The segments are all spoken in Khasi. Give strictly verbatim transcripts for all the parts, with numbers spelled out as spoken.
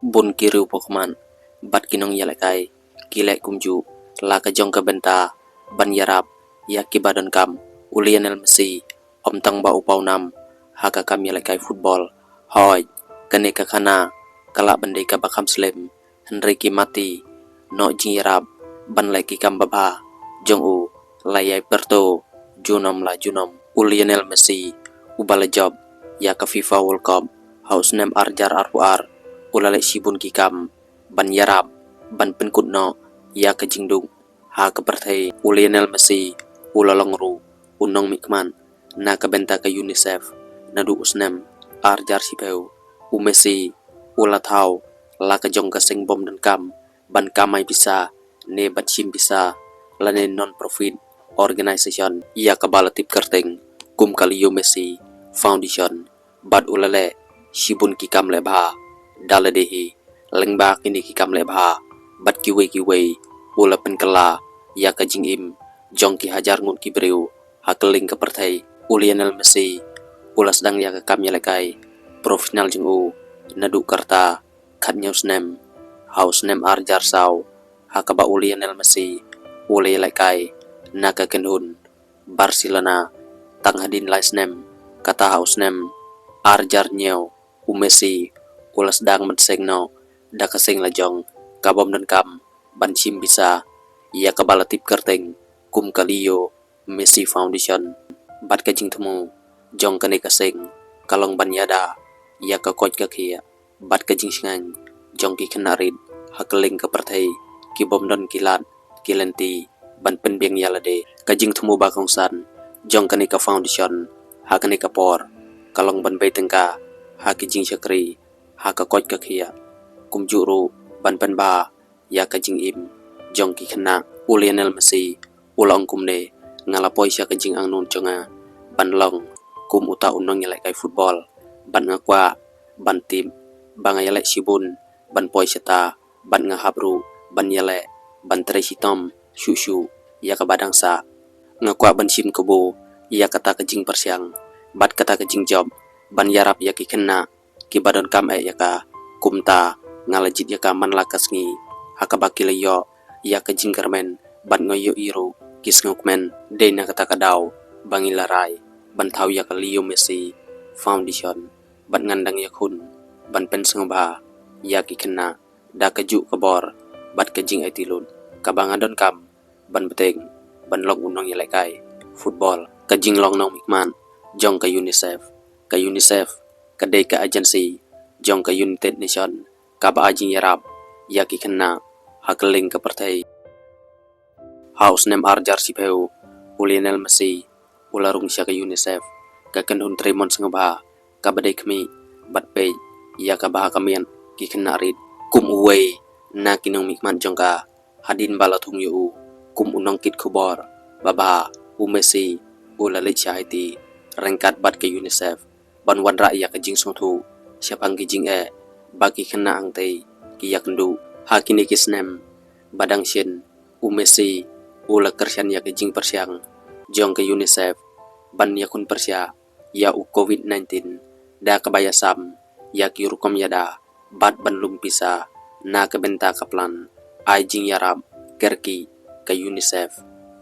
Bun ki riew pokmat bad ki nongïalehkai ki leh kumjuh la ka jong ka bynta ban ïarap ïa kiba donkam. U Lionel Messi ym tang ba u pawnam ha ka kam ïalehkai football, hooid, kane ka khana ka lah ban dei kaba kham slem, hynrei ki mati noh jingïarap ban leh ki kam babha jong u la ïai pyrto junom la junom. U Lionel Messi, uba la jop ïa ka FIFA World Cup ha u snem ar hajar arphew ar, u la leh shibun ki kam ban ïarap ban pynkut noh ïa ka jingduk ha ka pyrthei. U Lionel Messi u la long ruh u nongmihkhmat na ka bynta ka UNICEF naduh u snem ar hajar shiphew. U Messi u la thaw la ka jong ka seng bym donkam ban kamai pisa ne ban shim pisa lane non-profit organization ïa kaba la tip kyrteng kum ka Leo Messi Foundation, bad u la leh shibun ki kam leh bha da lade hi. Lyngba kine ki kam leh bha bad kiwei kiwei, u la pynkylla ïa ka jingim jong ki hajar ngut ki briew ha kylleng ka pyrthei. U Lionel Messi u la sdang ïa ka kam ïalehkai professional jong u naduh ka rta khathynñiew snem ha u snem ar hajar saw, ha kaba u Lionel Messi u la ïalehkai na ka kynhun Barcelona tang hadien lai snem. Kata ha u snem ar hajar hynñiew, u Messi u la sdang mynseng noh da ka seng la jong ka bym donkam ban shim pisa ïa kaba la tip kyrteng kum ka Leo Messi Foundation. Bad ka jingthmu jong kane ka seng ka long ban ïada ïa ka koit ka khiah bad ka jingshngaiñ jong ki khynnah rit ha kylleng ka pyrthei, ki bym don ki lad ki lynti ban pynbiang ïa lade. Ka jingthmu ba kongsan jong kane ka foundation ha kane ka por ka long ban bei tyngka ha ki jingshakri ha ka koit ka khiah, kumjuh ruh ban pynbha ïa ka jingim jong ki khynnah. U Lionel Messi u la ong kumne: Nga la poi sha ka jingangnud jong nga ban long kum uta u nongïalehkai football, bad nga kwah ban tip ba nga ïaleh shibun ban poi shata, bad nga hap ruh ban ïaleh ban trei shitom shuh shuh ïa kaba dang sah. Nga kwah ban shim kabu ïa kata ka jingpyrshang bad kata ka jingjop ban ïarap ïa ki khynnah kiba donkam eh ïa ka. Kumta nga la jied ïa ka man la ka sngi ha kaba ki la ïoh ïa ka jingkyrmen, bad nga ïohi ruh ki sngewkmen. Dei na kata ka daw ba ngi la rai ban thaw ïa ka Leo Messi Foundation, bad ngan dang ïakhun ban pynsngewbha ïa ki khynnah da kajuh ka bor bad ka jingaiti lut kaba nga donkam ban bteng ban long u nongïalehkai football. Ka jinglong nongmihkhmat jong ka UNICEF. Ka UNICEF ka dei ka agency jong ka United Nation kaba ai jingïarap ïa ki khynnah ha kylleng ka pyrthei. Ha u snem ar hajar shiphew, u Lionel Messi u la rung sha ka UNICEF, ka kynhun trei mon sngewbha kaba dei khmih bad peit ïa ka bha ka miat ki khynnah rit. Kum uwei na ki nongmihkhmat jong ka, hadien ba la thung ïa u kum u nongkit khubor babha, u Messi u la leit sha Haiti ryngkat bad ka UNICEF ban wanrah ïa ka jingsngewthuh shaphang ki jingeh ba ki khynnah hangtei ki ïakynduh. Ha kine ki snem ba dang shen, u Messi u la kyrshan ïa ka jingpyrshang jong ka UNICEF ban ïakhun pyrshah ïa u COVID nineteen da kaba ïasam ïa ki rukom ïada bad ban lum pisa na ka bynta ka plan ai jingïarap kyrkieh ka UNICEF.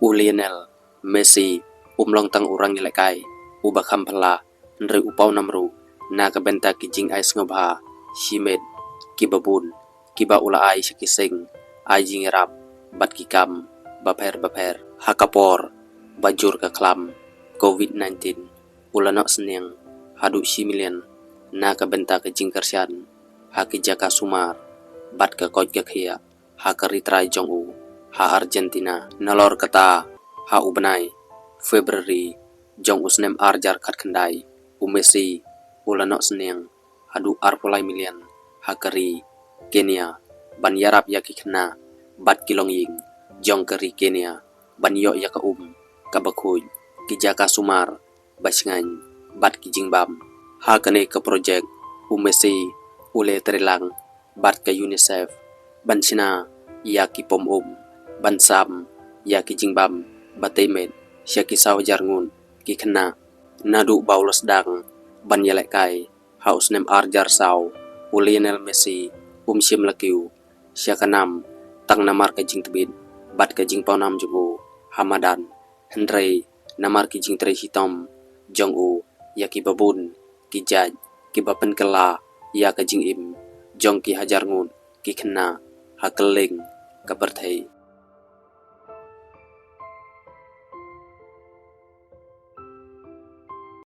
U Lionel Messi um long tang u nongïalehkai uba kham phylla, hynrei u pawnam ruh na ka bynta ki jingai sngewbha shimet kiba bun kiba u la ai sha ki seng ai jingïarap bad ki kam bapher bapher. Ha ka por ba jur ka khlam COVID nineteen, u la noh synñiang haduh shi million na ka bynta ka jingkyrshan ha ki jaka sumar bad ka koit ka khiah ha ka ri trai jong u, ha Argentina. Nalor kata, ha u bnai February jong u snem ar hajar khatkhyndai, u Messi u la noh synñiang haduh arphew lai million ha ka ri Kenya ban ïarap ïa ki khynnah bad ki longïing jong ka ri Kenya ban ïoh ïa ka um kaba khuid, ki jaka sumar ba shngaiñ bad ki jingbam. Ha kane ka projek, u Messi u la trei lang bad ka UNICEF ban shna ïa ki pom um, ban sam ïa ki jingbam ba tei met sha ki saw hajar ngut ki khynnah. Naduh ba u la sdang ban ïalehkai ha u snem ar hajar saw, u Lionel Messi um shym la kiew sha ka nam tang namar ka jingtbit bad ka jingpawnam jong u ha madan, hynrei namar ki jingtrei shitom jong u ïa kiba bun ki jait kiba pynkylla ïa ka jingim jong ki hajar ngut ki khynnah ha kylleng ka pyrthei.